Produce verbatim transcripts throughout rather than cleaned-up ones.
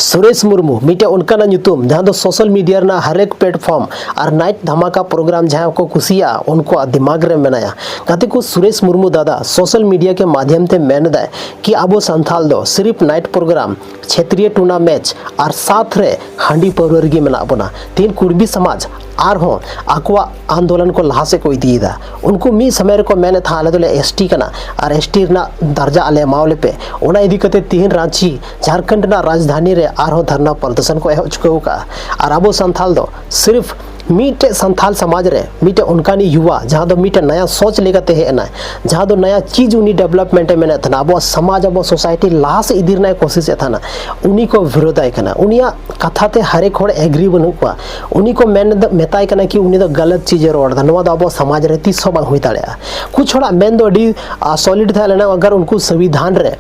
ᱥᱩᱨᱮᱥ ᱢᱩᱨᱢᱩ ᱢᱤᱫᱴᱮᱱ ᱚᱱᱠᱟᱱᱟᱜ ᱧᱩᱛᱩᱢ, ᱡᱟᱦᱟᱸ ᱫᱚ ᱥᱳᱥᱟᱞ ᱢᱤᱰᱤᱭᱟ ᱨᱮᱱᱟᱜ ᱦᱟᱨᱮᱠ ᱯᱞᱮᱴᱯᱷᱚᱨᱢ ᱟᱨ ᱱᱟᱭᱤᱴ ᱫᱷᱟᱢᱟᱠᱟ ᱯᱨᱳᱜᱨᱟᱢ ᱡᱟᱦᱟᱸ ᱠᱚ ᱠᱩᱥᱤᱭᱟᱜᱼᱟ, ᱩᱱᱠᱩᱣᱟᱜ ᱫᱤᱢᱟᱜᱽ ᱨᱮ ᱢᱮᱱᱟᱭᱟ᱾ ᱜᱟᱛᱮ ᱠᱚ, ᱥᱩᱨᱮᱥ ᱢᱩᱨᱢᱩ ᱫᱟᱫᱟ ᱥᱳᱥᱟᱞ ᱢᱤᱰᱤᱭᱟ ᱠᱮ ᱢᱟᱫᱷᱭᱚᱢ ᱛᱮ ᱢᱮᱱ ᱮᱫᱟᱭ ᱠᱤ ᱟᱵᱚ ᱥᱟᱱᱛᱟᱞ ᱫᱚ ᱥᱤᱨᱤᱯ ᱱᱟᱭᱤᱴ ᱯᱨᱳᱜᱨᱟᱢ, ᱪᱷᱮᱛᱨᱤᱭᱚ ᱴᱩᱱᱟ ᱢᱮᱪ ᱟᱨ ᱥᱟᱛ ᱨᱮ ᱦᱟᱺᱰᱤ ᱯᱟᱹᱣᱨᱟᱹ ᱨᱮᱜᱮ ᱢᱮᱱᱟᱜ ᱵᱚᱱᱟ᱾ ᱛᱤᱦᱤᱧ ᱠᱩᱲᱵᱤ ᱥᱚᱢᱟᱡᱽ ᱟᱨᱦᱚᱸ ᱟᱠᱚᱣᱟᱜ ᱟᱱᱫᱳᱞᱚᱱ ᱠᱚ ᱞᱟᱦᱟ ᱥᱮᱫ ᱠᱚ ᱤᱫᱤᱭᱮᱫᱟ᱾ ᱩᱱᱠᱩ ᱢᱤᱫ ᱥᱚᱢᱚᱭ ᱨᱮᱠᱚ ᱢᱮᱱᱮᱫ ᱛᱟᱦᱮᱸ, "ᱟᱞᱮ ᱫᱚᱞᱮ ᱮᱥ ᱴᱤ ᱠᱟᱱᱟ ᱟᱨ ᱮᱥ ᱴᱤ ᱨᱮᱱᱟᱜ ᱫᱟᱨᱡᱟ ᱟᱞᱮ ᱮᱢᱟᱣ ᱞᱮᱯᱮ᱾" ᱚᱱᱟ ᱤᱫᱤ ᱠᱟᱛᱮ ᱛᱤᱦᱤᱧ ᱨᱟᱸᱪᱤ, ᱡᱷᱟᱲᱠᱷᱚᱸᱰ ᱨᱮᱱᱟᱜ ᱨᱟᱡᱽᱫᱷᱟᱱᱤ ᱨᱮ ᱟᱨᱦᱚᱸ ᱫᱷᱟᱨᱱᱟ ᱯᱨᱚᱫᱚᱨᱥᱚᱱ ᱠᱚ ᱮᱦᱚᱵ ᱪᱩᱠᱟᱹᱣ ᱟᱠᱟᱫᱼᱟ᱾ ᱟᱨ ᱟᱵᱚ ᱥᱟᱱᱛᱟᱞ ᱫᱚ ᱥᱤᱨᱯᱷ ᱢᱤᱫᱴᱮᱡ ᱥᱟᱱᱛᱟᱞ ᱥᱚᱢᱟᱡᱽ ᱨᱮ ᱢᱤᱫᱴᱮᱡ ᱚᱱᱠᱟᱱᱤᱡ ᱭᱩᱣᱟ, ᱡᱟᱦᱟᱸ ᱫᱚ ᱢᱤᱫᱴᱮᱡ ᱱᱟᱭᱟ ᱥᱳᱪ ᱞᱮᱠᱟᱛᱮ ᱦᱮᱡ ᱮᱱᱟᱭ, ᱡᱟᱦᱟᱸ ᱫᱚ ᱱᱟᱭᱟ ᱪᱤᱡᱽ ᱩᱱᱤ ᱰᱮᱵᱷᱞᱚᱯᱢᱮᱱᱴ ᱮ ᱢᱮᱱᱮᱫ ᱛᱟᱦᱮᱱᱟ, ᱟᱵᱚᱣᱟᱜ ᱥᱚᱢᱟᱡᱽ, ᱟᱵᱚᱣᱟᱜ ᱥᱳᱥᱟᱭᱴᱤ ᱞᱟᱦᱟ ᱥᱮᱫ ᱤᱫᱤ ᱨᱮᱱᱟᱜ ᱮ ᱠᱳᱥᱤᱥᱮᱫ ᱛᱟᱦᱮᱱᱟ, ᱩᱱᱤ ᱠᱚ ᱵᱤᱨᱳᱫᱷᱟᱭ ᱠᱟᱱᱟ᱾ ᱩᱱᱤᱭᱟᱜ ᱠᱟᱛᱷᱟ ᱛᱮ ᱦᱟᱨᱮᱠ ᱦᱚᱲ ᱮᱜᱽᱨᱤ ᱵᱟᱹᱱᱩᱜ ᱠᱚᱣᱟ᱾ ᱩᱱᱤ ᱠᱚ ᱢᱮᱱ, ᱢᱮᱛᱟᱭ ᱠᱟᱱᱟ ᱠᱤ ᱩᱱᱤ ᱫᱚ ᱜᱟᱞᱟᱛ ᱪᱤᱡᱽ ᱮ ᱨᱚᱲ ᱮᱫᱟ, ᱱᱚᱣᱟ ᱫᱚ ᱟᱵᱚ ᱥᱚᱢᱟᱡᱽ ᱨᱮ ᱛᱤᱥ ᱦᱚᱸ ᱵᱟᱝ ᱦᱩᱭ ᱫᱟᱲᱮᱭᱟᱜᱼᱟ᱾ ᱠᱩᱪ ᱦᱚᱲᱟᱜ ᱢᱮᱱ ᱫᱚ ᱟᱹᱰᱤ, ᱟ, ᱥᱚᱞᱤᱰ ᱛᱟᱦᱮᱸ ᱞᱮᱱᱟ, ᱟᱜᱟᱨ ᱩᱱᱠᱩ ᱥᱚᱝᱵᱤᱫᱷᱟᱱ ᱨᱮ,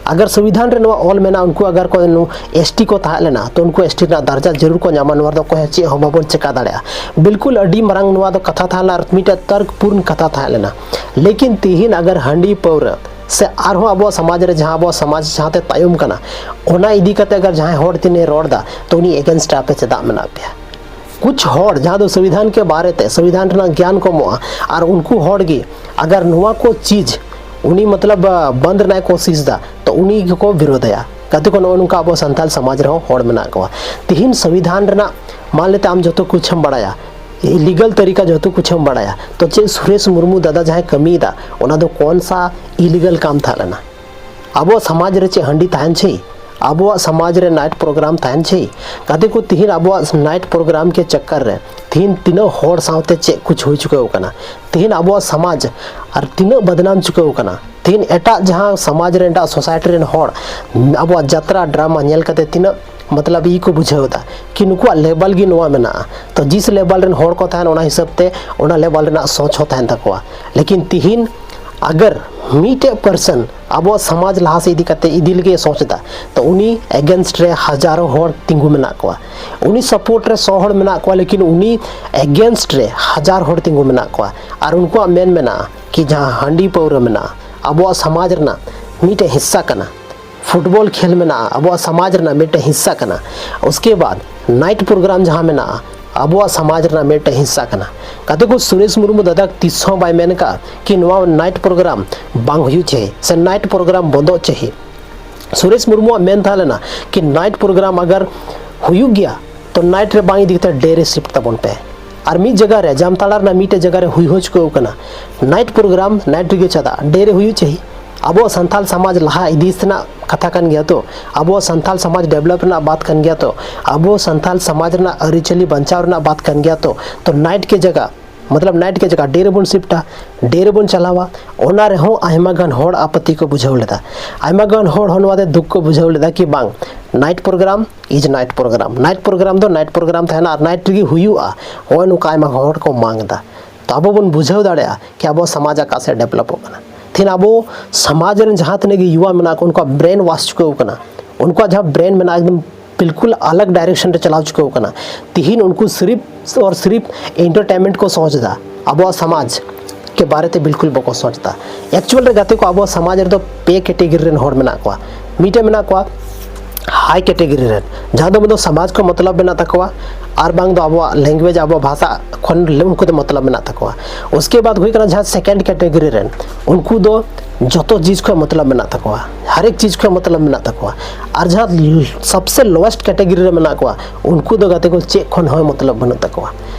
ᱟᱜᱟᱨ ᱥᱚᱝᱵᱤᱫᱷᱟᱱ ᱨᱮ ᱱᱚᱣᱟ ᱚᱞ ᱢᱮᱱᱟᱜᱼᱟ, ᱩᱱᱠᱩ ᱟᱜᱟᱨ ᱠᱚ ᱱᱩ-, ᱮᱥ ᱴᱤ ᱠᱚ ᱛᱟᱦᱮᱸ ᱞᱮᱱᱟ, ᱛᱚ ᱩᱱᱠᱩ ᱮᱥ ᱴᱤ ᱨᱮᱱᱟᱜ ᱫᱟᱨᱡᱟ ᱡᱟᱹᱨᱩᱲ ᱠᱚ ᱧᱟᱢᱟ, ᱱᱚᱣᱟ ᱨᱮᱫᱚ ᱚᱠᱚᱭ ᱦᱚᱸ ᱪᱮᱫ ᱦᱚᱸ ᱵᱟᱵᱚᱱ ᱪᱮᱠᱟ ᱫᱟᱲᱮᱭᱟᱜᱼᱟ᱾ ᱵᱤᱞᱠᱩᱞ ᱟᱹᱰᱤ ᱢᱟᱨᱟᱝ ᱱᱚᱣᱟ ᱫᱚ ᱠᱟᱛᱷᱟ ᱛᱟᱦᱮᱸ ᱞᱮᱱᱟ ᱟᱨ ᱢᱤᱫᱴᱮᱡ ᱛᱚᱨᱠ ᱯᱩᱨᱱ ᱠᱟᱛᱷᱟ ᱛᱟᱦᱮᱸ ᱞᱮᱱᱟ᱾ ᱞᱮᱠᱤᱱ ᱛᱤᱦᱤᱧ ᱟᱜᱟᱨ ᱦᱟᱺᱰᱤ ᱯᱟᱹᱣᱨᱟᱹ ᱥᱮ ᱟᱨᱦᱚᱸ ᱟᱵᱚᱣᱟᱜ ᱥᱚᱢᱟᱡᱽ ᱨᱮ ᱡᱟᱦᱟᱸ ᱟᱵᱚᱣᱟᱜ ᱥᱚᱢᱟᱡᱽ ᱡᱟᱦᱟᱸᱛᱮ ᱛᱟᱭᱚᱢ ᱠᱟᱱᱟ, ᱚᱱᱟ ᱤᱫᱤ ᱠᱟᱛᱮ ᱟᱜᱟᱨ ᱡᱟᱦᱟᱸᱭ ᱦᱚᱲ ᱛᱤᱱᱟᱹᱜ ᱨᱚᱲ ᱮᱫᱟ, ᱛᱚ ᱩᱱᱤ ᱮᱜᱮᱱᱥᱴ ᱨᱮ ᱟᱯᱮ ᱪᱮᱫᱟᱜ ᱢᱮᱱᱟᱜ ᱯᱮᱭᱟ? ᱠᱩᱪ ᱦᱚᱲ ᱡᱟᱦᱟᱸ ᱫᱚ ᱥᱚᱝᱵᱤᱫᱷᱟᱱ ᱠᱮ ᱵᱟᱨᱮ ᱛᱮ, ᱥᱚᱝᱵᱤᱫᱷᱟᱱ ᱨᱮᱱᱟᱜ ᱜᱮᱭᱟᱱ ᱠᱚ ᱮᱢᱚᱜᱼᱟ, ᱟᱨ ᱩᱱᱠᱩ ᱦᱚᱲ ᱜᱮ ᱟᱜᱟᱨ ᱱᱚᱣᱟ ᱠᱚ ᱪᱤᱡᱽ ᱩᱱᱤ ᱢᱚᱛᱞᱚᱵ, ᱟ, ᱵᱚᱱᱫ ᱨᱮᱱᱟᱜ ᱮ ᱠᱳᱥᱤᱥ ᱫᱟ, ᱛᱚ ᱩᱱᱤ ᱜᱮᱠᱚ ᱵᱤᱨᱳᱫᱷᱟᱭᱟ᱾ ᱜᱟᱛᱮ ᱠᱚ, ᱱᱚᱜᱼᱚ ᱱᱚᱝᱠᱟ ᱟᱵᱚ ᱥᱟᱱᱛᱟᱲ ᱥᱚᱢᱟᱡᱽ ᱨᱮᱦᱚᱸ ᱦᱚᱲ ᱢᱮᱱᱟᱜ ᱠᱚᱣᱟ᱾ ᱛᱤᱦᱤᱧ ᱥᱚᱝᱵᱤᱫᱷᱟᱱ ᱨᱮᱱᱟᱜ ᱢᱟᱱ ᱞᱮᱛᱮ ᱟᱢ ᱡᱚᱛᱚ ᱠᱩᱪᱷᱮᱢ ᱵᱟᱲᱟᱭᱟ, ᱤᱞᱤᱜᱟᱞ ᱛᱟᱹᱨᱤᱠᱟ ᱡᱚᱛᱚ ᱠᱩᱪᱷᱮᱢ ᱵᱟᱲᱟᱭᱟ, ᱛᱚ ᱪᱮᱫ ᱥᱩᱨᱮᱥ ᱢᱩᱨᱢᱩ ᱫᱟᱫᱟ ᱡᱟᱦᱟᱸᱭ ᱠᱟᱹᱢᱤᱭᱮᱫᱟ, ᱚᱱᱟ ᱫᱚ ᱠᱚᱱ ᱥᱟ ᱤᱞᱤᱜᱟᱞ ᱠᱟᱢ ᱛᱟᱦᱮᱸ ᱞᱮᱱᱟ? ᱟᱵᱚᱣᱟᱜ ᱥᱚᱢᱟᱡᱽ ᱨᱮ ᱪᱮᱫ ᱦᱟᱺᱰᱤ ᱛᱟᱦᱮᱱ ᱪᱟᱹᱦᱤ? ᱟᱵᱚᱣᱟᱜ ᱥᱚᱢᱟᱡᱽ ᱨᱮ ᱱᱟᱭᱤᱴ ᱯᱨᱳᱜᱨᱟᱢ ᱛᱟᱦᱮᱱ ᱪᱟᱹᱦᱤ? ᱜᱟᱛᱮ ᱠᱚ, ᱛᱤᱦᱤᱧ ᱟᱵᱚᱣᱟᱜ ᱱᱟᱭᱤᱴ ᱯᱨᱳᱜᱨᱟᱢ ᱠᱮ ᱪᱟᱠᱠᱟᱨ ᱨᱮ ᱛᱤᱦᱤᱧ ᱛᱤᱱᱟᱹᱜ ᱦᱚᱲ ᱥᱟᱶᱛᱮ ᱪᱮᱫ ᱠᱩᱪ ᱦᱩᱭ ᱪᱩᱠᱟᱹᱣ ᱠᱟᱱᱟ? ᱛᱤᱦᱤᱧ ᱟᱵᱚᱣᱟᱜ ᱥᱚᱢᱟᱡᱽ ᱟᱨ ᱛᱤᱱᱟᱹᱜ ᱵᱟᱫᱱᱟᱢ ᱪᱩᱠᱟᱹᱣ ᱠᱟᱱᱟ? ᱛᱤᱦᱤᱧ ᱮᱴᱟᱜ ᱡᱟᱦᱟᱸ ᱥᱚᱢᱟᱡᱽ ᱨᱮ, ᱮᱴᱟᱜ ᱥᱳᱥᱟᱭᱴᱤ ᱨᱮᱱ ᱦᱚᱲ ᱟᱵᱚᱣᱟᱜ ᱡᱟᱛᱨᱟ ᱰᱨᱟᱢᱟ ᱧᱮᱞ ᱠᱟᱛᱮ ᱛᱤᱱᱟᱹᱜ ᱢᱚᱛᱞᱚᱵ ᱤᱭᱟᱹ ᱠᱚ ᱵᱩᱡᱷᱟᱹᱣ ᱮᱫᱟ ᱠᱤ ᱱᱩᱠᱩᱣᱟᱜ ᱞᱮᱵᱮᱞ ᱜᱮ ᱱᱚᱣᱟ ᱢᱮᱱᱟᱜᱼᱟ᱾ ᱛᱚ ᱡᱤᱥ ᱞᱮᱵᱮᱞ ᱨᱮᱱ ᱦᱚᱲ ᱠᱚ ᱛᱟᱦᱮᱱ, ᱚᱱᱟ ᱦᱤᱥᱟᱹᱵ ᱛᱮ ᱚᱱᱟ ᱞᱮᱵᱮᱞ ᱨᱮᱱᱟᱜ ᱥᱳᱪ ᱦᱚᱸ ᱛᱟᱦᱮᱱ ᱛᱟᱠᱚᱣᱟ᱾ ᱞᱮᱠᱤᱱ ᱛᱤᱦᱤᱧ ᱟᱜᱟᱨ ᱢᱤᱫᱴᱮᱡ ᱯᱟᱨᱥᱚᱱ ᱟᱵᱚᱣᱟᱜ ᱥᱚᱢᱟᱡᱽ ᱞᱟᱦᱟ ᱥᱮᱫ ᱤᱫᱤ ᱠᱟᱛᱮ ᱤᱫᱤ ᱞᱟᱹᱜᱤᱫ ᱮ ᱥᱳᱪ ᱮᱫᱟ, ᱛᱚ ᱩᱱᱤ ᱮᱜᱮᱱᱥᱴ ᱨᱮ ᱦᱟᱡᱟᱨᱚ ᱦᱚᱲ ᱛᱤᱸᱜᱩ ᱢᱮᱱᱟᱜ ᱠᱚᱣᱟ, ᱩᱱᱤ ᱥᱟᱯᱳᱨᱴ ᱨᱮ ᱥᱚ ᱦᱚᱲ ᱢᱮᱱᱟᱜ ᱠᱚᱣᱟ, ᱞᱮᱠᱤᱱ ᱩᱱᱤ ᱮᱜᱮᱱᱥᱴ ᱨᱮ ᱦᱟᱡᱟᱨ ᱦᱚᱲ ᱛᱤᱸᱜᱩ ᱢᱮᱱᱟᱜ ᱠᱚᱣᱟ᱾ ᱟᱨ ᱩᱱᱠᱩᱣᱟᱜ ᱢᱮᱱ ᱢᱮᱱᱟᱜᱼᱟ ᱠᱤ ᱡᱟᱦᱟᱸ ᱦᱟᱺᱰᱤ ᱯᱟᱹᱣᱨᱟᱹ ᱢᱮᱱᱟᱜᱼᱟ, ᱟᱵᱚᱣᱟᱜ ᱥᱚᱢᱟᱡᱽ ᱨᱮᱱᱟᱜ ᱢᱤᱫᱴᱮᱡ ᱦᱤᱥᱥᱟ ᱠᱟᱱᱟ, ᱯᱷᱩᱴᱵᱚᱞ ᱠᱷᱮᱞ ᱢᱮᱱᱟᱜᱼᱟ, ᱟᱵᱚᱣᱟᱜ ᱥᱚᱢᱟᱡᱽ ᱨᱮᱱᱟᱜ ᱢᱤᱫᱴᱮᱱ ᱦᱤᱥᱥᱟ ᱠᱟᱱᱟ᱾ ᱩᱥᱠᱮ ᱵᱟᱫ ᱱᱟᱭᱤᱴ ᱯᱨᱳᱜᱨᱟᱢ ᱡᱟᱦᱟᱸ ᱢᱮᱱᱟᱜᱼᱟ, ᱟᱵᱚᱣᱟᱜ ᱥᱚᱢᱟᱡᱽ ᱨᱮᱱᱟᱜ ᱢᱤᱫᱴᱮᱱ ᱦᱤᱥᱥᱟ ᱠᱟᱱᱟ᱾ ᱜᱟᱛᱮ ᱠᱚ, ᱥᱩᱨᱮᱥ ᱢᱩᱨᱢᱩ ᱫᱟᱫᱟ ᱛᱤᱥ ᱦᱚᱸ ᱵᱟᱭ ᱢᱮᱱ ᱟᱠᱟᱫ ᱠᱤ ᱱᱚᱣᱟ ᱱᱟᱭᱤᱴ ᱯᱨᱳᱜᱨᱟᱢ ᱵᱟᱝ ᱦᱩᱭᱩᱜ ᱪᱟᱹᱦᱤ ᱥᱮ ᱱᱟᱭᱤᱴ ᱯᱨᱳᱜᱨᱟᱢ ᱵᱚᱱᱫᱚᱜ ᱪᱟᱹᱦᱤ᱾ ᱥᱩᱨᱮᱥ ᱢᱩᱨᱢᱩᱣᱟᱜ ᱢᱮᱱ ᱛᱟᱦᱮᱸ ᱞᱮᱱᱟ ᱠᱤ ᱱᱟᱭᱤᱴ ᱯᱨᱳᱜᱨᱟᱢ ᱟᱜᱟᱨ ᱦᱩᱭᱩᱜ ᱜᱮᱭᱟ ᱛᱚ ᱱᱟᱭᱤᱴ ᱨᱮ ᱵᱟᱝ ᱤᱫᱤ ᱠᱟᱛᱮ ᱰᱮ ᱨᱮ ᱥᱤᱯᱴ ᱛᱟᱵᱚᱱ ᱯᱮ᱾ ᱟᱨ ᱢᱤᱫ ᱡᱟᱭᱜᱟ ᱨᱮ, ᱡᱟᱢᱛᱟᱲᱟ ᱨᱮᱱᱟᱜ ᱢᱤᱫᱴᱮᱡ ᱡᱟᱭᱜᱟ ᱨᱮ ᱦᱩᱭ ᱦᱚᱪᱚ ᱟᱠᱟᱱᱟ ᱱᱟᱭᱤᱴ ᱯᱨᱳᱜᱨᱟᱢ, ᱱᱟᱭᱤᱴ ᱨᱮᱜᱮ ᱪᱟᱞᱟᱜ, ᱰᱮ ᱨᱮ ᱦᱩᱭᱩᱜ ᱪᱟᱹᱦᱤ᱾ ᱟᱵᱚ ᱥᱟᱱᱛᱟᱞ ᱥᱚᱢᱟᱡᱽ ᱞᱟᱦᱟ ᱤᱫᱤ ᱨᱮᱱᱟᱜ ᱠᱟᱛᱷᱟ ᱠᱟᱱ ᱜᱮᱭᱟ ᱛᱚ, ᱟᱵᱚ ᱥᱟᱱᱛᱟᱞ ᱥᱚᱢᱟᱡᱽ ᱰᱮᱵᱷᱞᱚᱯ ᱨᱮᱱᱟᱜ ᱵᱟᱛ ᱠᱟᱱ ᱜᱮᱭᱟ ᱛᱚ, ᱟᱵᱚ ᱥᱟᱱᱛᱟᱞ ᱥᱚᱢᱟᱡᱽ ᱨᱮᱱᱟᱜ ᱟᱹᱨᱤᱪᱟᱹᱞᱤ ᱵᱟᱧᱪᱟᱣ ᱨᱮᱱᱟᱜ ᱵᱟᱛ ᱠᱟᱱ ᱜᱮᱭᱟ ᱛᱚ, ᱛᱚ ᱱᱟᱭᱤᱴ ᱠᱮ ᱡᱟᱭᱜᱟ, ᱢᱚᱛᱞᱚᱵ ᱱᱟᱭᱤᱴ ᱠᱮ ᱡᱟᱭᱜᱟ ᱰᱮ ᱨᱮᱵᱚᱱ ᱥᱤᱯᱴᱟ, ᱰᱮ ᱨᱮᱵᱚᱱ ᱪᱟᱞᱟᱣᱟ᱾ ᱚᱱᱟ ᱨᱮᱦᱚᱸ ᱟᱭᱢᱟ ᱜᱟᱱ ᱦᱚᱲ ᱟᱯᱟᱛᱤ ᱠᱚ ᱵᱩᱡᱷᱟᱹᱣ ᱞᱮᱫᱟ, ᱟᱭᱢᱟ ᱜᱟᱱ ᱦᱚᱲ ᱦᱚᱸ ᱱᱚᱣᱟ ᱛᱮ ᱫᱩᱠ ᱠᱚ ᱵᱩᱡᱷᱟᱹᱣ ᱞᱮᱫᱟ ᱠᱤ ᱵᱟᱝ, night programme is night programme. Night programme ᱫᱚ ᱱᱟᱭᱤᱴ ᱯᱨᱳᱜᱨᱟᱢ ᱛᱟᱦᱮᱱᱟ ᱟᱨ ᱱᱟᱭᱤᱴ ᱨᱮᱜᱮ ᱦᱩᱭᱩᱜᱼᱟ᱾ ᱱᱚᱜᱼᱚᱭ ᱱᱚᱝᱠᱟ ᱟᱭᱢᱟ ᱦᱚᱲ ᱠᱚ ᱢᱟᱝ ᱮᱫᱟ᱾ ᱛᱚ ᱟᱵᱚ ᱵᱚᱱ ᱵᱩᱡᱷᱟᱹᱣ ᱫᱟᱲᱮᱭᱟᱜᱼᱟ ᱠᱤ ᱟᱵᱚ ᱥᱚᱢᱟᱡᱽ ᱚᱠᱟ ᱥᱮᱫ ᱰᱮᱵᱷᱞᱚᱯᱚᱜ ᱠᱟᱱᱟ᱾ ᱛᱮᱦᱮᱧ ᱟᱵᱚ ᱥᱚᱢᱟᱡᱽ ᱨᱮᱱ ᱡᱟᱦᱟᱸ ᱛᱤᱱᱟᱹᱜ ᱜᱮ ᱭᱩᱣᱟ ᱢᱮᱱᱟᱜ ᱠᱚ, ᱩᱱᱠᱩᱣᱟᱜ ᱵᱨᱮᱱ ᱣᱟᱥ ᱪᱩᱠᱟᱹᱣ ᱠᱟᱱᱟ, ᱩᱱᱠᱩᱣᱟᱜ ᱡᱟᱦᱟᱸ ᱵᱨᱮᱱ ᱢᱮᱱᱟᱜᱼᱟ ᱮᱠᱫᱚᱢ ᱵᱤᱞᱠᱩᱞ ᱟᱞᱟᱜᱽ ᱰᱟᱭᱨᱮᱠᱥᱚᱱ ᱨᱮ ᱪᱟᱞᱟᱣ ᱪᱩᱠᱟᱹᱣ ᱠᱟᱱᱟ᱾ ᱛᱤᱦᱤᱧ ᱩᱱᱠᱩ ᱥᱤᱨᱤᱯ ᱚᱨ ᱥᱤᱨᱤᱯ ᱮᱱᱴᱟᱨᱴᱮᱱᱢᱮᱱᱴ ᱠᱚ ᱥᱚᱪ ᱮᱫᱟ, ᱟᱵᱚᱣᱟᱜ ᱥᱚᱢᱟᱡᱽ ᱠᱮ ᱵᱟᱨᱮ ᱛᱮ ᱵᱤᱞᱠᱩᱞ ᱵᱟᱠᱚ ᱥᱚᱪ ᱮᱫᱟ᱾ ᱮᱠᱪᱩᱭᱟᱞ ᱨᱮ ᱜᱟᱛᱮ ᱠᱚ, ᱟᱵᱚ ᱥᱚᱢᱟᱡᱽ ᱨᱮᱫᱚ ᱯᱮ ᱠᱮᱴᱮᱜᱚᱨᱤ ᱨᱮᱱ ᱦᱚᱲ ᱢᱮᱱᱟᱜ ᱠᱚᱣᱟ᱾ ᱢᱤᱫᱴᱮᱱ ᱢᱮᱱᱟᱜ ᱠᱚᱣᱟ ᱦᱟᱭ ᱠᱮᱴᱮᱜᱚᱨᱤ ᱨᱮᱱ, ᱡᱟᱦᱟᱸ ᱫᱚ ᱢᱮᱱᱫᱚ ᱥᱚᱢᱟᱡᱽ ᱠᱷᱚᱱ ᱢᱚᱛᱞᱚᱵ ᱢᱮᱱᱟᱜ ᱛᱟᱠᱚᱣᱟ, ᱟᱨ ᱵᱟᱝ ᱫᱚ ᱟᱵᱚᱣᱟᱜ ᱞᱮᱝᱜᱩᱭᱮᱡᱽ, ᱟᱵᱚᱣᱟᱜ ᱵᱷᱟᱥᱟ ᱠᱷᱚᱱ ᱩᱱᱠᱩ ᱫᱚ ᱢᱚᱛᱞᱚᱵ ᱢᱮᱱᱟᱜ ᱛᱟᱠᱚᱣᱟ᱾ ᱩᱥᱠᱮ ᱵᱟᱫ ᱦᱩᱭᱩᱜ ᱠᱟᱱᱟ ᱡᱟᱦᱟᱸ ᱥᱮᱠᱮᱱᱰ ᱠᱮᱴᱮᱜᱚᱨᱤ ᱨᱮᱱ, ᱩᱱᱠᱩ ᱫᱚ ᱡᱚᱛᱚ ᱪᱤᱡᱽ ᱠᱷᱚᱱ ᱢᱚᱛᱞᱚᱵ ᱢᱮᱱᱟᱜ ᱛᱟᱠᱚᱣᱟ, ᱦᱟᱨ ᱮᱠ ᱪᱤᱡᱽ ᱠᱷᱚᱱ ᱢᱚᱛᱞᱚᱵ ᱢᱮᱱᱟᱜ ᱛᱟᱠᱚᱣᱟ᱾ ᱟᱨ ᱡᱟᱦᱟᱸ ᱥᱚᱵᱥᱮ ᱞᱳᱣᱮᱥᱴ ᱠᱮᱴᱮᱜᱚᱨᱤ ᱨᱮ ᱢᱮᱱᱟᱜ ᱠᱚᱣᱟ, ᱩᱱᱠᱩ ᱫᱚ ᱜᱟᱛᱮ ᱠᱚ ᱪᱮᱫ ᱠᱷᱚᱱ ᱦᱚᱸ ᱢᱚᱛᱞᱚᱵ ᱵᱟᱹᱱᱩᱜ ᱛᱟᱠᱚᱣᱟ᱾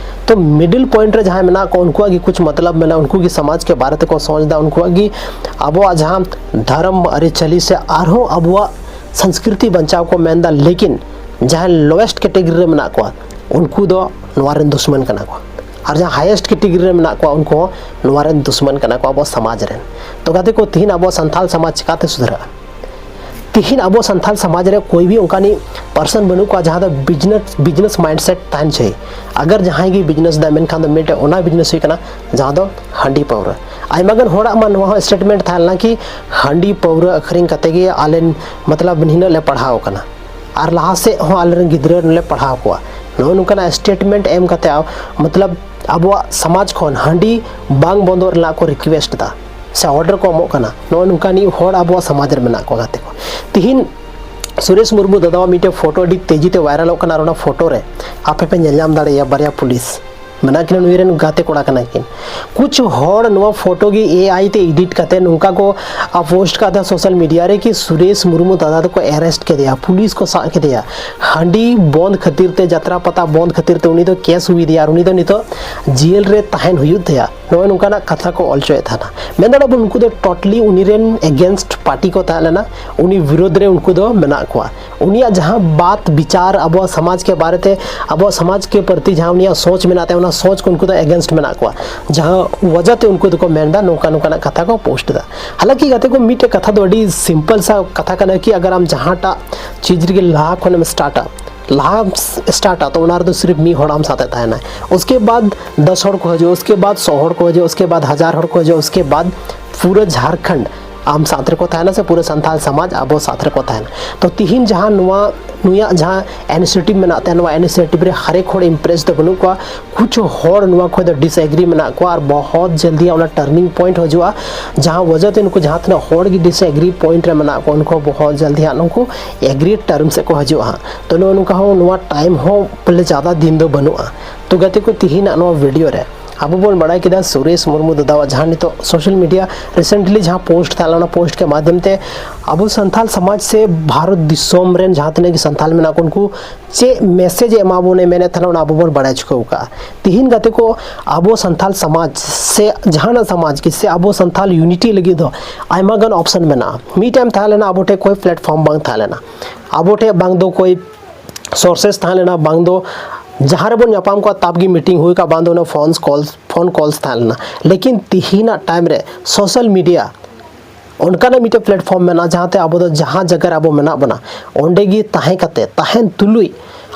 ᱛᱚ ᱢᱤᱰᱤᱞ ᱯᱚᱭᱮᱱᱴ ᱨᱮ ᱡᱟᱦᱟᱸᱭ ᱢᱮᱱᱟᱜ ᱠᱚᱣᱟ, ᱩᱱᱠᱩᱣᱟᱜ ᱜᱮ ᱠᱩᱪ ᱢᱚᱛᱞᱚᱵ ᱢᱮᱱᱟᱜᱼᱟ, ᱩᱱᱠᱩ ᱜᱮ ᱥᱚᱢᱟᱡᱽ ᱠᱮ ᱵᱟᱨᱮ ᱛᱮᱠᱚ ᱥᱚᱪ ᱮᱫᱟ, ᱩᱱᱠᱩᱣᱟᱜ ᱜᱮ ᱟᱵᱚᱣᱟᱜ ᱡᱟᱦᱟᱸ ᱫᱷᱚᱨᱚᱢ ᱟᱹᱨᱤᱪᱟᱹᱞᱤ ᱥᱮ ᱟᱨᱦᱚᱸ ᱟᱵᱚᱣᱟᱜ ᱥᱚᱝᱥᱠᱨᱤᱛᱤ ᱵᱟᱧᱪᱟᱣ ᱠᱚ ᱢᱮᱱᱫᱟ᱾ ᱞᱮᱠᱤᱱ ᱡᱟᱦᱟᱸᱭ ᱞᱳᱣᱮᱥᱴ ᱠᱮᱴᱮᱜᱚᱨᱤ ᱨᱮ ᱢᱮᱱᱟᱜ ᱠᱚᱣᱟ, ᱩᱱᱠᱩ ᱫᱚ ᱱᱚᱣᱟ ᱨᱮᱱ ᱫᱩᱥᱢᱟᱱ ᱠᱟᱱᱟ ᱠᱚ᱾ ᱟᱨ ᱡᱟᱦᱟᱸ ᱦᱟᱭᱮᱥᱴ ᱠᱮᱴᱮᱜᱚᱨᱤ ᱨᱮ ᱢᱮᱱᱟᱜ ᱠᱚᱣᱟ, ᱩᱱᱠᱩ ᱦᱚᱸ ᱱᱚᱣᱟ ᱨᱮᱱ ᱫᱩᱥᱢᱟᱱ ᱠᱟᱱᱟ ᱠᱚ ᱟᱵᱚ ᱥᱚᱢᱟᱡᱽ ᱨᱮᱱ᱾ ᱛᱚ ᱜᱟᱛᱮ ᱠᱚ, ᱛᱤᱦᱤᱧ ᱟᱵᱚ ᱥᱟᱱᱛᱟᱞ ᱥᱚᱢᱟᱡᱽ ᱪᱤᱠᱟᱛᱮ ᱥᱩᱫᱷᱨᱟᱹᱜᱼᱟ? ᱛᱤᱦᱤᱧ ᱟᱵᱚ ᱥᱟᱱᱛᱟᱞ ᱥᱚᱢᱟᱡᱽ ᱨᱮ ᱠᱳᱭ ᱵᱷᱤ ᱚᱱᱠᱟᱱᱤ ᱯᱟᱨᱥᱚᱱ ᱵᱟᱹᱱᱩᱜ ᱠᱚᱣᱟ ᱡᱟᱦᱟᱸ ᱫᱚ ᱵᱤᱡᱽᱱᱮᱥ, ᱵᱤᱡᱽᱱᱮᱥ ᱢᱟᱭᱤᱱᱰᱥᱮᱴ ᱛᱟᱦᱮᱱ ᱪᱟᱹᱦᱤ᱾ ᱟᱜᱟᱨ ᱡᱟᱦᱟᱸᱭ ᱜᱮ ᱵᱤᱡᱽᱱᱮᱥ ᱫᱟ, ᱢᱮᱱᱠᱷᱟᱱ ᱫᱚ ᱢᱤᱫᱴᱮᱱ ᱚᱱᱟ ᱵᱤᱡᱽᱱᱮᱥ ᱦᱩᱭᱩᱜ ᱠᱟᱱᱟ ᱡᱟᱦᱟᱸ ᱫᱚ ᱦᱟᱺᱰᱤ ᱯᱟᱹᱣᱨᱟᱹ᱾ ᱟᱭᱢᱟ ᱜᱟᱱ ᱦᱚᱲᱟᱜ ᱢᱟ ᱱᱚᱣᱟ ᱦᱚᱸ ᱥᱴᱮᱴᱢᱮᱱᱴ ᱛᱟᱦᱮᱸ ᱞᱮᱱᱟ ᱠᱤ ᱦᱟᱺᱰᱤ ᱯᱟᱹᱣᱨᱟᱹ ᱟᱹᱠᱷᱨᱤᱧ ᱠᱟᱛᱮ ᱜᱮ ᱟᱞᱮ ᱢᱚᱛᱞᱚᱵ ᱱᱤᱱᱟᱹᱜ ᱞᱮ ᱯᱟᱲᱦᱟᱣ ᱟᱠᱟᱱᱟ ᱟᱨ ᱞᱟᱦᱟ ᱥᱮᱫ ᱦᱚᱸ ᱟᱞᱮᱨᱮᱱ ᱜᱤᱫᱽᱨᱟᱹ ᱞᱮ ᱯᱟᱲᱦᱟᱣ ᱠᱚᱣᱟ᱾ ᱱᱚᱜᱼᱚ ᱱᱚᱝᱠᱟᱱᱟᱜ ᱥᱴᱮᱴᱢᱮᱱᱴ ᱮᱢ ᱠᱟᱛᱮ ᱟ-, ᱢᱚᱛᱞᱚᱵ ᱟᱵᱚᱣᱟᱜ ᱥᱚᱢᱟᱡᱽ ᱠᱷᱚᱱ ᱦᱟᱺᱰᱤ ᱵᱟᱝ ᱵᱚᱱᱫᱚᱜ ᱨᱮᱱᱟᱜ ᱠᱚ ᱨᱤᱠᱩᱭᱮᱥᱴ ᱮᱫᱟ᱾ ᱥᱮ ᱚᱨᱰᱟᱨ ᱠᱚ ᱮᱢᱚᱜ ᱠᱟᱱᱟ᱾ ᱱᱚᱜᱼᱚ ᱱᱚᱝᱠᱟᱱᱤᱡ ᱦᱚᱲ ᱟᱵᱚᱣᱟᱜ ᱥᱚᱢᱟᱡᱽ ᱨᱮ ᱢᱮᱱᱟᱜ ᱠᱚᱣᱟ ᱜᱟᱛᱮ ᱠᱚ᱾ ᱛᱤᱦᱤᱧ ᱥᱩᱨᱮᱥ ᱢᱩᱨᱢᱩ ᱫᱟᱫᱟᱣᱟᱜ ᱢᱤᱫᱴᱮᱱ ᱯᱷᱳᱴᱳ ᱟᱹᱰᱤ ᱛᱮᱡᱤ ᱛᱮ ᱵᱷᱟᱭᱨᱟᱞᱚᱜ ᱠᱟᱱᱟ, ᱟᱨ ᱚᱱᱟ ᱯᱷᱳᱴᱳ ᱨᱮ ᱟᱯᱮ ᱯᱮ ᱧᱮᱞ ᱧᱟᱢ ᱫᱟᱲᱮᱭᱟᱭᱟ ᱵᱟᱨᱭᱟ ᱯᱩᱞᱤᱥ ᱢᱮᱱᱟᱜ ᱠᱤᱱᱟ, ᱱᱩᱭ ᱨᱮᱱ ᱜᱟᱛᱮ ᱠᱚᱲᱟ ᱠᱟᱱᱟ ᱠᱤᱱ᱾ ᱠᱩᱪ ᱦᱚᱲ ᱱᱚᱣᱟ ᱯᱷᱳᱴᱳ ᱜᱮ ᱮ ᱟᱭ ᱛᱮ ᱮᱰᱤᱴ ᱠᱟᱛᱮ ᱱᱚᱝᱠᱟ ᱠᱚ ᱯᱳᱥᱴ ᱠᱟᱫᱟ ᱥᱳᱥᱟᱞ ᱢᱤᱰᱤᱭᱟ ᱨᱮ ᱠᱤ ᱥᱩᱨᱮᱥ ᱢᱩᱨᱢᱩ ᱫᱟᱫᱟ ᱫᱚᱠᱚ ᱮᱨᱮᱥᱴ ᱠᱮᱫᱮᱭᱟ, ᱯᱩᱞᱤᱥ ᱠᱚ ᱥᱟᱵ ᱠᱮᱫᱮᱭᱟ, ᱦᱟᱺᱰᱤ ᱵᱚᱱᱫ ᱠᱷᱟᱹᱛᱤᱨ ᱛᱮ, ᱡᱟᱛᱨᱟ ᱯᱟᱛᱟ ᱵᱚᱱᱫ ᱠᱷᱟᱹᱛᱤᱨ ᱛᱮ ᱩᱱᱤ ᱫᱚ ᱠᱮᱥ ᱦᱩᱭ ᱟᱫᱮᱭᱟ ᱟᱨ ᱩᱱᱤ ᱫᱚ ᱱᱤᱛᱚᱜ ᱡᱮᱞ ᱨᱮ ᱛᱟᱦᱮᱱ ᱦᱩᱭᱩᱜ ᱛᱟᱭᱟ᱾ ᱱᱚᱜᱼᱚᱭ ᱱᱚᱝᱠᱟᱱᱟᱜ ᱠᱟᱛᱷᱟ ᱠᱚ ᱚᱞ ᱦᱚᱪᱚᱭᱮᱫ ᱛᱟᱦᱮᱱᱟ᱾ ᱢᱮᱱ ᱫᱟᱲᱮᱭᱟᱜᱼᱟ ᱵᱚᱱ, ᱩᱱᱠᱩ ᱫᱚ ᱴᱳᱴᱟᱞᱤ ᱩᱱᱤ ᱨᱮᱱ ᱮᱜᱮᱱᱥᱴ ᱯᱟᱨᱴᱤ ᱠᱚ ᱛᱟᱦᱮᱸ ᱞᱮᱱᱟ, ᱩᱱᱤ ᱵᱤᱨᱳᱫᱷ ᱨᱮ ᱩᱱᱠᱩ ᱫᱚ ᱢᱮᱱᱟᱜ ᱠᱚᱣᱟ᱾ ᱩᱱᱤᱭᱟᱜ ᱡᱟᱦᱟᱸ ᱵᱟᱛ ᱵᱤᱪᱟᱨ ᱟᱵᱚᱣᱟᱜ ᱥᱚᱢᱟᱡᱽ ᱠᱮ ᱵᱟᱨᱮ ᱛᱮ, ᱟᱵᱚᱣᱟᱜ ᱥᱚᱢᱟᱡᱽ ᱠᱮ ᱯᱨᱚᱛᱤ ᱡᱟᱦᱟᱸ ᱩᱱᱤᱭᱟᱜ ᱥᱳᱪ ᱢᱮᱱᱟᱜ ᱛᱟᱭᱟ, ᱚᱱᱟ ᱥᱳᱪ ᱠᱚ ᱩᱱᱠᱩ ᱫᱚ ᱮᱜᱮᱱᱥᱴ ᱢᱮᱱᱟᱜ ᱠᱚᱣᱟ, ᱡᱟᱦᱟᱸ ᱣᱟᱡᱟ ᱛᱮ ᱩᱱᱠᱩ ᱫᱚᱠᱚ ᱢᱮᱱ ᱮᱫᱟ, ᱱᱚᱝᱠᱟ ᱱᱚᱝᱠᱟᱱᱟᱜ ᱠᱟᱛᱷᱟ ᱠᱚ ᱯᱳᱥᱴ ᱮᱫᱟ᱾ ᱦᱟᱞᱟᱸᱠᱤ ᱜᱟᱛᱮ ᱠᱚ, ᱢᱤᱫᱴᱮᱡ ᱠᱟᱛᱷᱟ ᱫᱚ ᱟᱹᱰᱤ ᱥᱤᱢᱯᱚᱞ ᱥᱟ ᱠᱟᱛᱷᱟ ᱠᱟᱱᱟ ᱠᱤ ᱟᱜᱟᱨ ᱟᱢ ᱡᱟᱦᱟᱸᱴᱟᱜ ᱪᱤᱡᱽ ᱨᱮᱜᱮ ᱞᱟᱦᱟ ᱠᱷᱚᱱᱮᱢ ᱥᱴᱟᱨᱴᱟ, ᱞᱟᱦᱟ ᱥᱴᱟᱨᱴᱟ, ᱛᱚ ᱚᱱᱟ ᱨᱮᱫᱚ ᱥᱤᱨᱯ ᱢᱤᱫ ᱦᱚᱲ ᱟᱢ ᱥᱟᱛᱮ ᱛᱟᱦᱮᱱᱟᱭ, ᱩᱥᱠᱮ ᱵᱟᱫ ᱫᱚᱥ ᱦᱚᱲ ᱠᱚ ᱦᱤᱡᱩᱜᱼᱟ, ᱩᱥᱠᱮ ᱵᱟᱫ ᱥᱚ ᱦᱚᱲ ᱠᱚ ᱦᱤᱡᱩᱜᱼᱟ, ᱩᱥᱠᱮ ᱵᱟᱫ ᱦᱟᱡᱟᱨ ᱦᱚᱲ ᱠᱚ ᱦᱤᱡᱩᱜᱼᱟ, ᱩᱥᱠᱮ ᱵᱟᱫ ᱯᱩᱨᱟᱹ ᱡᱷᱟᱨᱠᱷᱚᱸᱰ ᱟᱢ ᱥᱟᱛ ᱨᱮᱠᱚ ᱛᱟᱦᱮᱱᱟ, ᱥᱮ ᱯᱩᱨᱟᱹ ᱥᱟᱱᱛᱟᱲ ᱥᱚᱢᱟᱡᱽ ᱟᱵᱚ ᱥᱟᱛ ᱨᱮᱠᱚ ᱛᱟᱦᱮᱱᱟ᱾ ᱛᱚ ᱛᱤᱦᱤᱧ ᱡᱟᱦᱟᱸ ᱱᱚᱣᱟ ᱱᱩᱭᱟᱜ ᱡᱟᱦᱟᱸ ᱤᱱᱤᱥᱤᱭᱮᱴᱤᱵᱷ ᱢᱮᱱᱟᱜ ᱛᱟᱭᱟ, ᱱᱚᱣᱟ ᱤᱱᱤᱥᱤᱭᱮᱴᱤᱵᱷ ᱨᱮ ᱦᱟᱨᱮᱠ ᱦᱚᱲ ᱤᱢᱯᱨᱮᱥ ᱫᱚ ᱵᱟᱹᱱᱩᱜ ᱠᱚᱣᱟ᱾ ᱠᱩᱪᱷ ᱦᱚᱲ ᱱᱚᱣᱟ ᱠᱷᱚᱱ ᱫᱚ ᱰᱤᱥᱮᱜᱽᱨᱤ ᱢᱮᱱᱟᱜ ᱠᱚᱣᱟ, ᱟᱨ ᱵᱚᱦᱚᱛ ᱡᱚᱞᱫᱤ ᱚᱱᱟ ᱴᱟᱨᱱᱤᱝ ᱯᱚᱭᱮᱱᱴ ᱦᱤᱡᱩᱜᱼᱟ, ᱡᱟᱦᱟᱸ ᱣᱟᱡᱟ ᱛᱮ ᱱᱩᱠᱩ ᱡᱟᱦᱟᱸ ᱛᱤᱱᱟᱹᱜ ᱦᱚᱲ ᱜᱮ ᱰᱤᱥᱮᱜᱽᱨᱤ ᱯᱚᱭᱮᱱᱴ ᱨᱮ ᱢᱮᱱᱟᱜ ᱠᱚᱣᱟ, ᱩᱱᱠᱩ ᱵᱚᱦᱚᱛ ᱡᱚᱞᱫᱤ ᱦᱟᱸᱜ ᱱᱩᱠᱩ ᱮᱜᱽᱨᱤ ᱴᱟᱨᱢ ᱥᱮᱫ ᱠᱚ ᱦᱤᱡᱩᱜᱼᱟ ᱦᱟᱸᱜ᱾ ᱛᱚ ᱱᱚᱜᱼᱚ ᱱᱚᱝᱠᱟ ᱦᱚᱸ ᱱᱚᱣᱟ ᱴᱟᱭᱤᱢ ᱦᱚᱸ ᱵᱚᱞᱮ ᱡᱟᱫᱟ ᱫᱤᱱ ᱫᱚ ᱵᱟᱹᱱᱩᱜᱼᱟ᱾ ᱛᱚ ᱜᱟᱛᱮ ᱠᱚ, ᱛᱤᱦᱤᱧᱟᱜ ᱱᱚᱣᱟ ᱵᱷᱤᱰᱤᱭᱳ ᱨᱮ ᱟᱵᱚ ᱵᱚᱱ ᱵᱟᱲᱟᱭ ᱠᱮᱫᱟ ᱥᱩᱨᱮᱥ ᱢᱩᱨᱢᱩ ᱫᱟᱫᱟᱣᱟᱜ ᱡᱟᱦᱟᱸ ᱱᱤᱛᱚᱜ ᱥᱳᱥᱟᱞ ᱢᱤᱰᱤᱭᱟ ᱨᱤᱥᱮᱱᱴᱞᱤ ᱡᱟᱦᱟᱸ ᱯᱳᱥᱴ ᱛᱟᱦᱮᱸ ᱞᱮᱱᱟ, ᱚᱱᱟ ᱯᱳᱥᱴ ᱠᱮ ᱢᱟᱫᱽᱫᱷᱚᱢ ᱛᱮ ᱟᱵᱚ ᱥᱟᱱᱛᱟᱲ ᱥᱚᱢᱟᱡᱽ ᱥᱮ ᱵᱷᱟᱨᱚᱛ ᱫᱤᱥᱚᱢ ᱨᱮᱱ ᱡᱟᱦᱟᱸ ᱛᱤᱱᱟᱹᱜ ᱜᱮ ᱥᱟᱱᱛᱟᱲ ᱢᱮᱱᱟᱜ ᱠᱚ, ᱩᱱᱠᱩ ᱪᱮᱫ ᱢᱮᱥᱮᱡᱽ ᱮ ᱮᱢᱟ ᱵᱚᱱᱮ ᱢᱮᱱᱮᱫ ᱛᱟᱦᱮᱱᱟ, ᱚᱱᱟ ᱟᱵᱚ ᱵᱚᱱ ᱵᱟᱲᱟᱭ ᱦᱚᱪᱚ ᱠᱟᱜᱼᱟ᱾ ᱛᱤᱦᱤᱧ ᱜᱟᱛᱮ ᱠᱚ, ᱟᱵᱚ ᱥᱟᱱᱛᱟᱲ ᱥᱚᱢᱟᱡᱽ ᱥᱮ ᱡᱟᱦᱟᱱᱟᱜ ᱥᱚᱢᱟᱡᱽ ᱜᱮ ᱥᱮ ᱟᱵᱚ ᱥᱟᱱᱛᱟᱲ ᱤᱭᱩᱱᱤᱴᱤ ᱞᱟᱹᱜᱤᱫ ᱫᱚ ᱟᱭᱢᱟ ᱜᱟᱱ ᱚᱯᱥᱚᱱ ᱢᱮᱱᱟᱜᱼᱟ᱾ ᱢᱤᱫ ᱴᱟᱭᱤᱢ ᱛᱟᱦᱮᱸ ᱞᱮᱱᱟ, ᱟᱵᱚ ᱴᱷᱮᱱ ᱠᱳᱭ ᱯᱞᱮᱴᱯᱷᱚᱨᱢ ᱵᱟᱝ ᱛᱟᱦᱮᱸ ᱞᱮᱱᱟ, ᱟᱵᱚ ᱴᱷᱮᱱ ᱵᱟᱝ ᱫᱚ ᱠᱳᱭ ᱥᱳᱨᱥᱮᱥ ᱛᱟᱦᱮᱸ ᱞᱮᱱᱟ, ᱵᱟᱝ ᱫᱚ ᱡᱟᱦᱟᱸ ᱨᱮᱵᱚᱱ ᱧᱟᱯᱟᱢ ᱠᱚᱜᱼᱟ ᱛᱟᱵ ᱜᱮ ᱢᱤᱴᱤᱝ ᱦᱩᱭ ᱠᱚᱜᱼᱟ, ᱵᱟᱝ ᱫᱚ ᱚᱱᱟ ᱯᱷᱳᱱ ᱠᱚᱞᱥ, ᱯᱷᱳᱱ ᱠᱚᱞᱥ ᱛᱟᱦᱮᱸ ᱞᱮᱱᱟ᱾ ᱞᱮᱠᱤᱱ ᱛᱤᱦᱤᱧᱟᱜ ᱴᱟᱭᱤᱢ ᱨᱮ ᱥᱳᱥᱟᱞ ᱢᱤᱰᱤᱭᱟ ᱚᱱᱠᱟᱱᱟᱜ ᱢᱤᱫᱴᱮᱱ ᱯᱞᱮᱴᱯᱷᱚᱨᱢ ᱢᱮᱱᱟᱜᱼᱟ, ᱡᱟᱦᱟᱸᱛᱮ ᱟᱵᱚ ᱫᱚ ᱡᱟᱦᱟᱸ ᱡᱟᱭᱜᱟ ᱨᱮ ᱟᱵᱚ ᱢᱮᱱᱟᱜ ᱵᱚᱱᱟ, ᱚᱸᱰᱮ ᱜᱮ ᱛᱟᱦᱮᱸ ᱠᱟᱛᱮ, ᱛᱟᱦᱮᱱ ᱛᱩᱞᱩᱡ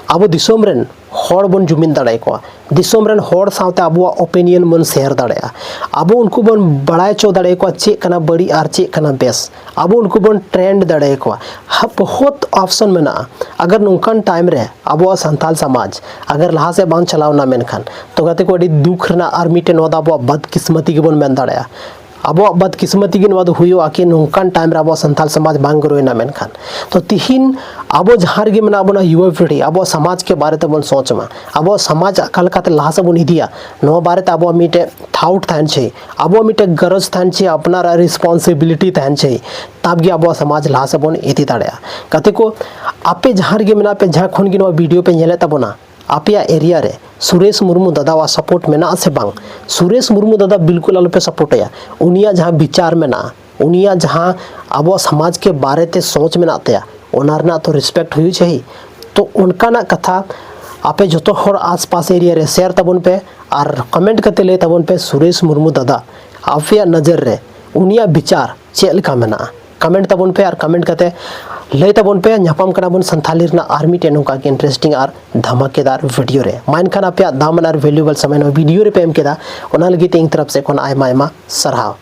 ᱟᱵᱚ ᱫᱤᱥᱚᱢ ᱨᱮᱱ ᱦᱚᱲ ᱵᱚᱱ ᱡᱩᱢᱤᱫ ᱫᱟᱲᱮ ᱟᱠᱚᱣᱟ᱾ ᱫᱤᱥᱚᱢ ᱨᱮᱱ ᱦᱚᱲ ᱥᱟᱶᱛᱮ ᱟᱵᱚᱣᱟᱜ ᱳᱯᱤᱱᱤᱭᱚᱱ ᱵᱚᱱ ᱥᱮᱭᱟᱨ ᱫᱟᱲᱮᱭᱟᱜᱼᱟ᱾ ᱟᱵᱚ ᱩᱱᱠᱩ ᱵᱚᱱ ᱵᱟᱲᱟᱭ ᱦᱚᱪᱚ ᱫᱟᱲᱮ ᱟᱠᱚᱣᱟ ᱪᱮᱫ ᱠᱟᱱᱟ ᱵᱟᱹᱲᱤᱡ ᱟᱨ ᱪᱮᱫ ᱠᱟᱱᱟ ᱵᱮᱥ᱾ ᱟᱵᱚ ᱩᱱᱠᱩ ᱵᱚᱱ ᱴᱨᱮᱱᱰ ᱫᱟᱲᱮ ᱟᱠᱚᱣᱟ᱾ ᱦᱟ, ᱵᱚᱦᱩᱛ ᱚᱯᱥᱚᱱ ᱢᱮᱱᱟᱜᱼᱟ᱾ ᱟᱜᱟᱨ ᱱᱚᱝᱠᱟᱱ ᱴᱟᱭᱤᱢ ᱨᱮ ᱟᱵᱚᱣᱟᱜ ᱥᱟᱱᱛᱟᱞ ᱥᱚᱢᱟᱡᱽ ᱟᱜᱟᱨ ᱞᱟᱦᱟ ᱥᱮᱫ ᱵᱟᱝ ᱪᱟᱞᱟᱣᱱᱟ, ᱢᱮᱱᱠᱷᱟᱱ ᱛᱚ ᱜᱟᱛᱮ ᱠᱚ, ᱟᱹᱰᱤ ᱫᱩᱠ ᱨᱮᱱᱟᱜ ᱟᱨ ᱢᱤᱫᱴᱮᱱ ᱱᱚᱣᱟ ᱫᱚ ᱟᱵᱚᱣᱟᱜ ᱵᱟᱫᱠᱤᱥᱢᱚᱛᱤ ᱜᱮᱵᱚᱱ ᱢᱮᱱ ᱫᱟᱲᱮᱭᱟᱜᱼᱟ᱾ ᱟᱵᱚᱣᱟᱜ ᱵᱟᱫ ᱠᱤᱥᱢᱟᱛᱤ ᱜᱮ ᱱᱚᱣᱟ ᱫᱚ ᱦᱩᱭᱩᱜᱼᱟ ᱠᱤ ᱱᱚᱝᱠᱟᱱ ᱴᱟᱭᱤᱢ ᱨᱮ ᱟᱵᱚᱣᱟᱜ ᱥᱟᱱᱛᱟᱞ ᱥᱚᱢᱟᱡᱽ ᱵᱟᱝ ᱜᱨᱳᱭᱮᱱᱟ᱾ ᱢᱮᱱᱠᱷᱟᱱ ᱛᱚ ᱛᱤᱦᱤᱧ ᱟᱵᱚ ᱡᱟᱦᱟᱸ ᱨᱮᱜᱮ ᱢᱮᱱᱟᱜ ᱵᱚᱱᱟ, ᱭᱩᱣᱟ ᱯᱤᱲᱦᱤ ᱟᱵᱚᱣᱟᱜ ᱥᱚᱢᱟᱡᱽ ᱠᱮ ᱵᱟᱨᱮ ᱛᱮᱵᱚᱱ ᱥᱚᱪ ᱢᱟ᱾ ᱟᱵᱚᱣᱟᱜ ᱥᱚᱢᱟᱡᱽ ᱚᱠᱟ ᱞᱮᱠᱟᱛᱮ ᱞᱟᱦᱟ ᱥᱮᱫ ᱵᱚᱱ ᱤᱫᱤᱭᱟ, ᱱᱚᱣᱟ ᱵᱟᱨᱮᱛᱮ ᱟᱵᱚᱣᱟᱜ ᱢᱤᱫᱴᱮᱡ ᱛᱷᱟᱣᱩᱴ ᱛᱟᱦᱮᱱ ᱪᱟᱹᱦᱤ, ᱟᱵᱚᱣᱟᱜ ᱢᱤᱫᱴᱮᱡ ᱜᱟᱨᱚᱡᱽ ᱛᱟᱦᱮᱱ ᱪᱟᱹᱦᱤ, ᱟᱯᱱᱟᱨᱟᱜ ᱨᱮᱥᱯᱚᱱᱥᱤᱵᱤᱞᱤᱴᱤ ᱛᱟᱦᱮᱱ ᱪᱟᱹᱦᱤ᱾ ᱛᱟᱵ ᱜᱮ ᱟᱵᱚᱣᱟᱜ ᱥᱚᱢᱟᱡᱽ ᱞᱟᱦᱟ ᱥᱮᱫ ᱵᱚᱱ ᱤᱫᱤ ᱫᱟᱲᱮᱭᱟᱜᱼᱟ᱾ ᱜᱟᱛᱮ ᱠᱚ, ᱟᱯᱮ ᱡᱟᱦᱟᱸ ᱨᱮᱜᱮ ᱢᱮᱱᱟᱜ ᱯᱮ, ᱡᱟᱦᱟᱸ ᱠᱷᱚᱱ ᱜᱮ ᱱᱚᱣᱟ ᱵᱷᱤᱰᱤᱭᱳ ᱯᱮ ᱧᱮᱞᱮᱫ ᱛᱟᱵᱚᱱᱟ, ᱟᱯᱮᱭᱟᱜ ᱮᱨᱤᱭᱟ ᱨᱮ ᱥᱩᱨᱮᱥ ᱢᱩᱨᱢᱩ ᱫᱟᱫᱟᱣᱟᱜ ᱥᱟᱯᱳᱨᱴ ᱢᱮᱱᱟᱜᱼᱟ ᱥᱮ ᱵᱟᱝ? ᱥᱩᱨᱮᱥ ᱢᱩᱨᱢᱩ ᱫᱟᱫᱟ ᱵᱤᱞᱠᱩᱞ ᱟᱞᱚᱯᱮ ᱥᱟᱯᱳᱨᱴᱟᱭᱟ᱾ ᱩᱱᱤᱭᱟᱜ ᱡᱟᱦᱟᱸ ᱵᱤᱪᱟᱨ ᱢᱮᱱᱟᱜᱼᱟ, ᱩᱱᱤᱭᱟᱜ ᱡᱟᱦᱟᱸ ᱟᱵᱚᱣᱟᱜ ᱥᱚᱢᱟᱡᱽ ᱠᱮ ᱵᱟᱨᱮ ᱛᱮ ᱥᱚᱪ ᱢᱮᱱᱟᱜ ᱛᱟᱭᱟ, ᱚᱱᱟ ᱨᱮᱱᱟᱜ ᱛᱚ ᱨᱮᱥᱯᱮᱠᱴ ᱦᱩᱭᱩᱜ ᱪᱟᱹᱦᱤ᱾ ᱛᱚ ᱚᱱᱠᱟᱱᱟᱜ ᱠᱟᱛᱷᱟ ᱟᱯᱮ ᱡᱚᱛᱚ ᱦᱚᱲ ᱟᱥᱯᱟᱥ ᱮᱨᱤᱭᱟ ᱨᱮ ᱥᱮᱭᱟᱨ ᱛᱟᱵᱚᱱ ᱯᱮ ᱟᱨ ᱠᱚᱢᱮᱱᱴ ᱠᱟᱛᱮ ᱞᱟᱹᱭ ᱛᱟᱵᱚᱱ ᱯᱮ, ᱥᱩᱨᱮᱥ ᱢᱩᱨᱢᱩ ᱫᱟᱫᱟ ᱟᱯᱮᱭᱟᱜ ᱱᱚᱡᱚᱨ ᱨᱮ ᱩᱱᱤᱭᱟᱜ ᱵᱤᱪᱟᱨ ᱪᱮᱫ ᱞᱮᱠᱟ ᱢᱮᱱᱟᱜᱼᱟ? ᱠᱚᱢᱮᱱᱴ ᱛᱟᱵᱚᱱ ᱯᱮ ᱟᱨ ᱠᱚᱢᱮᱱᱴ ᱠᱟᱛᱮ ᱞᱟᱹᱭ ᱛᱟᱵᱚᱱ ᱯᱮ᱾ ᱧᱟᱯᱟᱢ ᱠᱟᱱᱟ ᱵᱚᱱ ᱥᱟᱱᱛᱷᱟᱞᱤ ᱨᱮᱱᱟᱜ ᱟᱨ ᱢᱤᱫᱴᱮᱱ ᱱᱚᱝᱠᱟ ᱜᱮ ᱤᱱᱴᱟᱨᱮᱥᱴᱤᱝ ᱟᱨ ᱫᱷᱟᱢᱟᱠᱮᱫᱟᱨ ᱵᱷᱤᱰᱤᱭᱳ ᱨᱮ᱾ ᱢᱟ ᱮᱱᱠᱷᱟᱱ ᱟᱯᱮᱭᱟᱜ ᱫᱟᱢᱟᱱ ᱟᱨ ᱵᱷᱮᱞᱩᱭᱮᱵᱚᱞ ᱥᱚᱢᱚᱭ ᱱᱚᱣᱟ ᱵᱷᱤᱰᱤᱭᱳ ᱨᱮᱯᱮ ᱮᱢ ᱠᱮᱫᱟ, ᱚᱱᱟ ᱞᱟᱹᱜᱤᱫ ᱛᱮ ᱤᱧ ᱛᱚᱨᱚᱯ ᱥᱮᱫ ᱠᱷᱚᱱ ᱟᱭᱢᱟ ᱟᱭᱢᱟ ᱥᱟᱨᱦᱟᱣ᱾